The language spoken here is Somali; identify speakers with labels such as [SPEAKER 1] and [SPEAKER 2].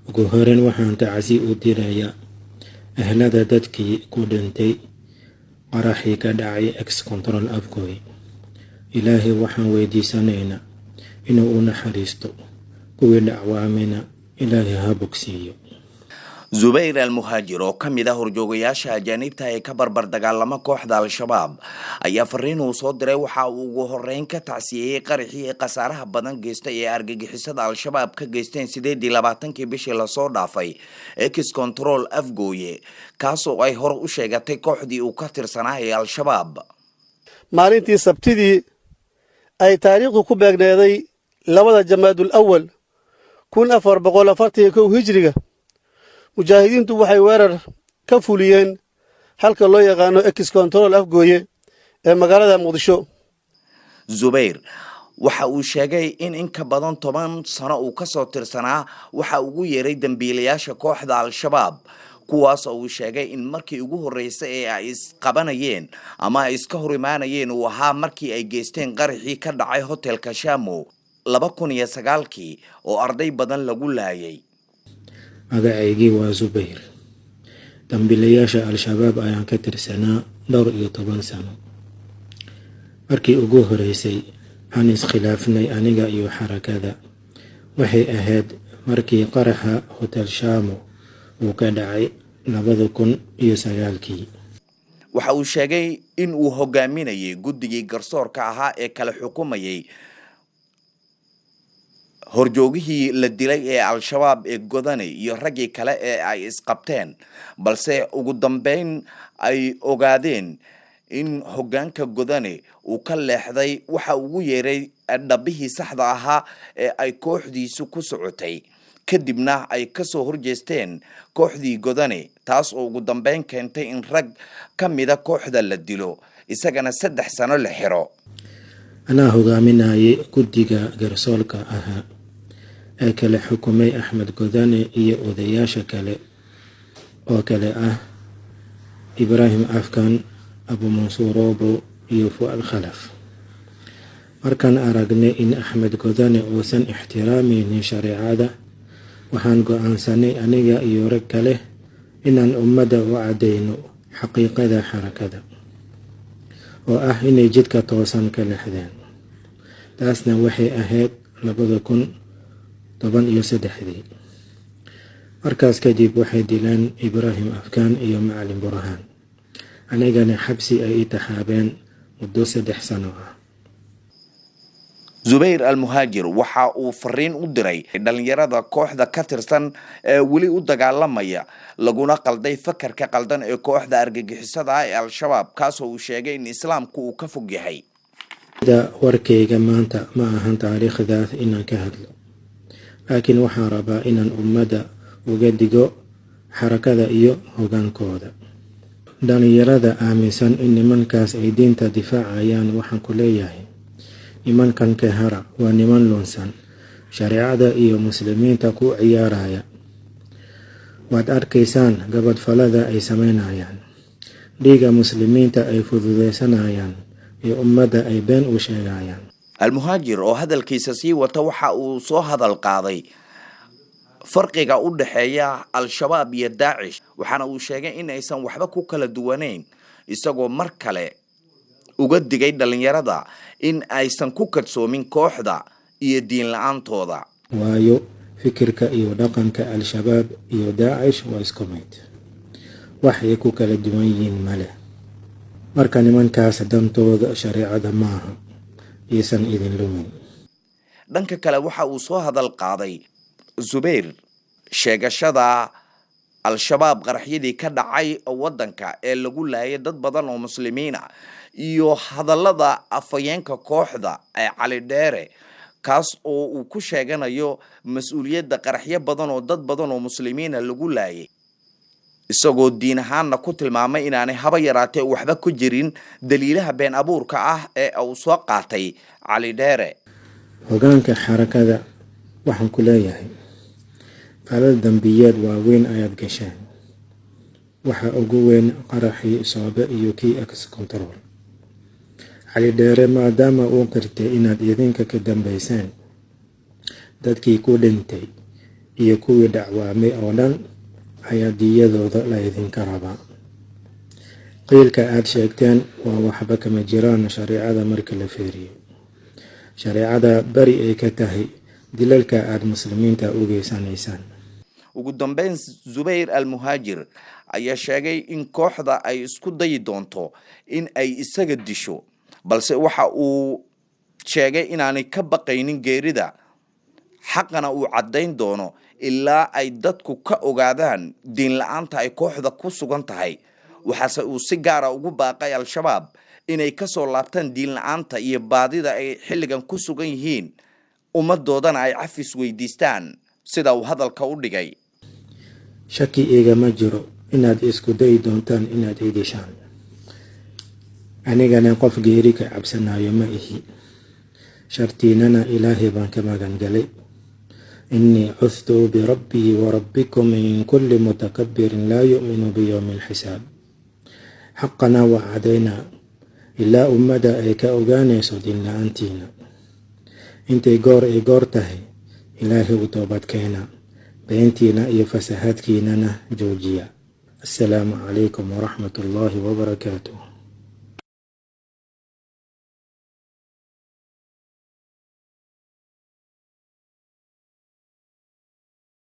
[SPEAKER 1] Ugu horeyn, waxaan tacsi u dirayaa ehelada dadkii ku dhintay qaraxii ka dhacay Ex Control Afgoye. Ilaahay waxaan weydiisanaynaa inuu u naxariisto, kuwii dhaawacmayna Ilaahay ha bogsiiyo.
[SPEAKER 2] Zubayr Almuhaajir, oo ka mid ah horjoogayaasha ajaaniibta ee ka barbar dagaalama kooxda Al-Shabaab, ayaa fariin uu soo diray waxa uu ugu horeyn ka tacsiyeeyey qaraxii ee khasaaraha badan geystay ee argagixisada Al-Shabaab ka geysteen 28-kii bishii lasoo dhaafay Ex Control Afgooye, kaasoo ay hore u sheegatay kooxdii uu ka tirsanaa ee Al-Shabaab.
[SPEAKER 3] Maalintii Sabtidii ay taariikhdu ku beegneeday 2da Jamaadul Awal 1441 hijriga, mujaahidiintu waxay weerar ka fuliyeen halka loo yaqaano Ex Control Afgooye ee magaalada Muqdisho.
[SPEAKER 2] Zubayr waxa uu sheegay in ka badan 10 sano uu kasoo tirsanaa waxa ugu yeeray dembiilayaasha kooxda Al-Shabaab, kuwaas oo uu sheegay in markii ugu horreysay ee ay isqabanayeen ama ay iska hor imaanayeen uu ahaa markii ay geysteen qaraxii ka dhacay hotelka Shamo 2009-kii oo arday badan lagu laayay.
[SPEAKER 1] Magacaygii waa Zubayr. Dambiilayaasha Al-Shabaab ayaan ka tirsanaa dhowr iyo toban sano. Markii ugu horeysay aan iskhilaafnay aniga iyo xarakada waxay ahayd markii qaraxa Hotel Shamo uu ka dhacay 2009-kii.
[SPEAKER 2] Waxa uu sheegay in uu hogaaminayay guddigii garsoorka ahaa ee kala xukumayay horjoogihii la dilay ee Al-Shabaab ee Godane iyo raggii kale ee ay isqabteen, balse ugu dambeyn ay ogaadeen in hoggaanka Godane uu ka leexday waxa ugu yeeray dhabbihii saxda ahaa ee ay kooxdiisu ku socotay, kadibna ay kasoo horjeesteen kooxdii Godane, taas oo ugu dambeyn keentay in rag ka mida kooxda la dilo, isagana 3 sano la xiro.
[SPEAKER 1] Anaa hogaaminayay guddiga garsoorka ahaa ee kala xukumay Axmed Godane iyo odayaasha kale oo kale ah Ibraahim Afkan, Abu Mansuur Robo iyo Fu'aad Khalaf. Markaan aragnay in Axmed Godane uusan ixtiraamaynin shareecada, waxaan go'aansanay aniga iyo rag kale inaan ummadda u caddayno xaqiiqada xarakada, oo ah inay jidka toosan ka leexdeen. Taasna waxay ahayd 2013-dii. Markaas kadib waxay dileen Ibraahim Afkaan iyo Macalin Burhaan, anigana xabsi ay i taxaabeen muddo 3 sano ah.
[SPEAKER 2] Zubayr Almuhaajir waxa uu fariin u diray dhalinyarada kooxda ka tirsan ee weli u dagaalamaya, laguna qalday fakarka qaldan ee kooxda argagixisada ah ee Al-Shabaab, kaasoo uu sheegay in Islaamku uu ka fog yahay.
[SPEAKER 1] Sida warkayga maanta ma ahan taariikhdaas inaan ka hadlo, laakiin waxaan rabaa inaan ummadda uga digo xarakada iyo hogaankooda. Dhalinyarada aaminsan in nimankaas ay diinta difaacayaan waxaan ku leeyahay: nimankan ka hara, waa niman lunsan, shareecada iyo muslimiinta ku ciyaaraya. Waad arkaysaan gabadfalada ay sameynayaan, dhiigga muslimiinta ay fududeysanayaan iyo ummadda ay been u sheegayaan.
[SPEAKER 2] Almuhaajir oo hadalkiisa sii wata waxa uu soo hadal qaaday farqiga u dhexeeya Al-Shabaab iyo Daacish, waxaana uu sheegay in aysan waxba ku kala duwanayn, isagoo mar kale uga digay dhalinyarada in aysan ku kadsoomin kooxda iyo diin la-aantooda.
[SPEAKER 1] Waayo, fikirka iyo dhaqanka Al-Shabaab iyo Daacish waa isku mid, waxay ku kala duwan yihiin male. Marka nimankaas dantooda shareecada maaha, iisan idin lumin.
[SPEAKER 2] Dhanka kale, waxa uu soo hadal qaaday Zubayr sheegashada Al-Shabaab qaraxyadii ka dhacay waddanka ee lagu laayay dad badan oo muslimiin ah iyo hadallada afhayeenka kooxda ee Cali Dheere, kaas oo uu ku sheeganayo mas-uuliyadda qaraxyo badan oo dad badan oo muslimiina lagu laayay, isagoo diin ahaanna ku tilmaamay inaanay haba yaraatee waxba ku jirin daliilaha been abuurka ah ee uu soo qaatay Cali Dheere.
[SPEAKER 1] Hogaanka xarakada waxaan ku leeyahay: falal dambiyeed waaweyn ayaad gasheen, waxa ugu weyn qaraxii Soobe iyo kii Ex Control. Cali Dheere maadaama uu qirtay inaad idinka ka dambayseen dadkii ku dhintay Iyo kuwii dhacwaamay oo dhan ayaa diyadooda la idinka rabaa. Qiilka aad sheegteen waa waxba kama jiraan shareecada marka la feeriyo. Shareecada beri ay ka tahay dilalka aad muslimiinta u geysanaysaan.
[SPEAKER 2] Ugu dambeyn, Zubayr Almuhaajir ayaa sheegay in kooxda ay isku dayi doonto in ay isaga disho, balse waxa uu sheegay inaanay ka baqaynin geerida, xaqana uu caddayn doono ilaa ay dadku ka ogaadaan diin la-aanta ay kooxda ku sugan tahay. Waxaase uu si gaara ugu baaqay Al-Shabaab inay kasoo laabtaan diin la-aanta iyo baadida ay xilligan ku sugan yihiin, ummadoodana ay cafis weydiistaan, sida uu hadalka u dhigay.
[SPEAKER 1] Shaki igama jiro inaad isku dayi doontaan inaad i dishaan, anigana qof geeri ka cabsanayo ma ihi. Shartiinana Ilaahay baan ka magan galay. Innii cudtu birabbii wa rabbikum min kulli mutakabirin laa yu'minu biyowmi alxisaab. Xaqana waa cadaynaa ilaa ummadda ay ka ogaanayso diin la-aantiina. Intay goor ay goor tahay, Ilaahay u toobad keena, beentiina iyo fasahaadkiinana joojiya. Assalaamu calaykum waraxmat ullaahi wabarakaatuh.